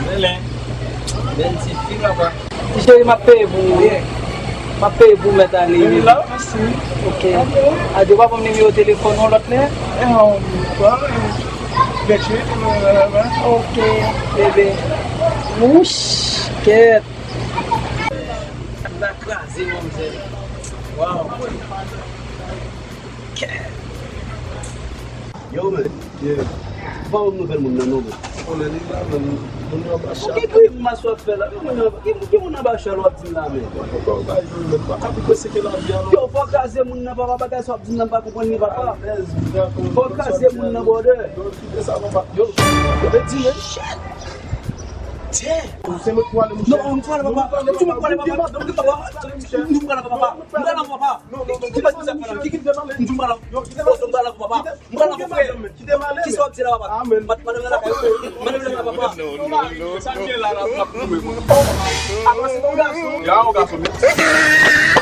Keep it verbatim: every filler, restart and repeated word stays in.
Bèl, hein? Bèl ti fi, papa. Ti cheri, m ap peye pou ou. M ap peye pou ou mèt ale. Vini la, mèsi. Ok. Adye, w pa ban m nimewo telefòn ou lòt lè? Eh, on, bon, eh, ok, bebe. Wouch, kèt. Sa kraze, manmzèl. Wow. Kèt. Yo, man. Yeah. Ou pa wè nouvèl moun nan non, man. Konnen li la, man. Moun yo pa chak. Ki grimas w ap fè la? Ki moun nan, ki, ki moun nan ba chal w ap di m la, men? Papa, w pa jwe, men. Pa ka pou pèseke lavi a, non. Yo, fò w kraze moun nan, papa, bagay sa w ap di m nan, m pa konprann li, papa. Alèz, wi, dakò. Fò w kraze moun nan, brother. Yo, kite sa, papa. Yo, yo te di, men. Shit! Damn! Se mwen k pwale, monchè. Non, m pwale, papa. Mwen pwale, papa. Mwen pwale, papa. Mwen pwale, papa. Mwen pwale, papa. Non, non, non, kite m ale, monchè. Kite m ale. Yo, kite m ale. Mwen pral avè papa. Kite m ale. Kisa w ap di la, papa? Kisa w ap di la, papa? Amen. Madanm nan lakay ou. Madanm nan lakay papa. Sa m gen la, la, la, la. Apa se yon gason. Ya, yon gason, men.